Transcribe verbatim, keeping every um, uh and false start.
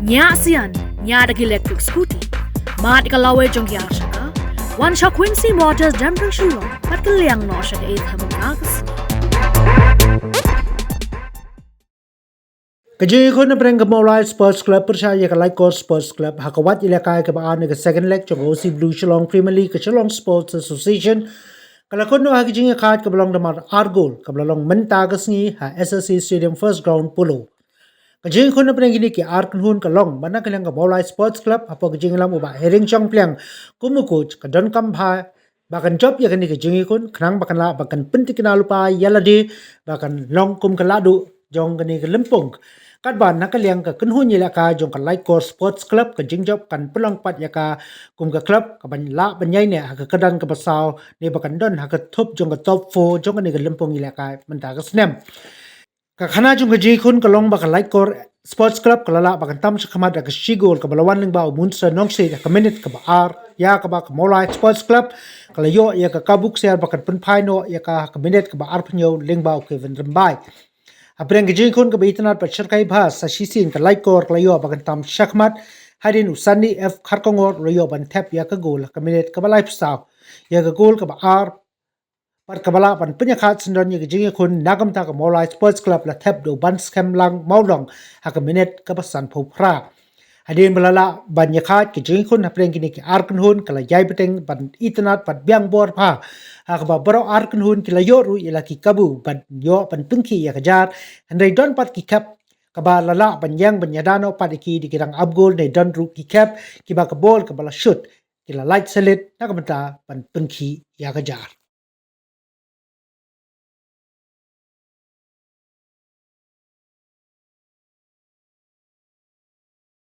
Ñiah sian, ñiah da ki electric scooty. Mad ka lawei jong ki ar shaka. Wan sha Quincy Motors Downtown Shillong, bad ka liang noh sha ka eighth Avenue ka sngi. Ka jingïakhun hapdeng ka Mawlai Sports Club pyrshah ïa ka Laitkor Sports Club ha ka wad ïalehkai kaba ar na ka second leg jong ka O C Blue Shillong Premier League ka Shillong Sports Association ka la kut noh ha ka jingïakhaid kaba long da mar ar gol kaba la long mynta ka sngi ha S S C Stadium First Ground Polo. Ka jingïakhun hapdeng kine ki ar kynhun ka long ba na ka liang ka Mawlai Sports Club hapoh ka jingïalam u Bah Hering Shangpliang kum u coach ka donkam bha ba kan jop ïa kane ka jingïakhun khnang ba kan lah ba kan pyntikna lypa ïa lade ba kan long kum ka lahduh jong kane ka lympung. Katba na ka liang ka kynhun ïalehkai jong ka Laitkor Sports Club ka jingjop kan pynlong pat ïa ka kum ka club kaban lah ban ïaineh ha ka kyrdan kaba saw ne ba kan don ha ka thup jong ka top four jong kane ka lympung ïalehkai mynta ka snem. Ka khana jong ka jingïakhun ka long ba ka Laitkor Sports Club ka la lah ba kan tam shakhmat da ka shi gol kaba la wan lyngba u Munsra Nongsiej ha ka minit kaba ar, ïa kaba ka Mawlai Sports Club ka la ïoh ïa ka kabu ksiar ba kan pynphai noh ïa ka ha ka minit kaba arphew hynñiew lyngba u Kevin Rymbai. Hapdeng ka jingïakhun kaba itynnad bad shyrkhei bha sa shisien ka Laitkor ka la ïoh ba kan tam shakhmat hadien u Sunny F Kharkongor u la ïoh ban thep ïa ka gol ha ka minit kaba laiphew saw. Ïa ka gol kaba ar bad kaba lah ban pynïakhaid syndon ïa ka jingïakhun na ka bynta ka Mawlai Sports Club la thep da u Banskhem Lang Mawlong ha ka minit kaba sanphew phra. Hadien ba la lah ban ïakhaid ka jingïakhun hapdeng kine ki ar kynhun ka la ïai bteng ban itynnad bad biang bor bha ha kaba baroh ar kynhun ki la ïoh ruh ïa la ki kabu ban ïoh ban pynkhi ïa ka jar, hynrei don pat ki khep kaba la lah ban ïeng ban ïada noh pat ïa ki da ki rang ap gol ne don ruh ki khep kiba ka bol kaba la shut ki la lait sa lit na ka bynta ban pynkhi ïa ka jar.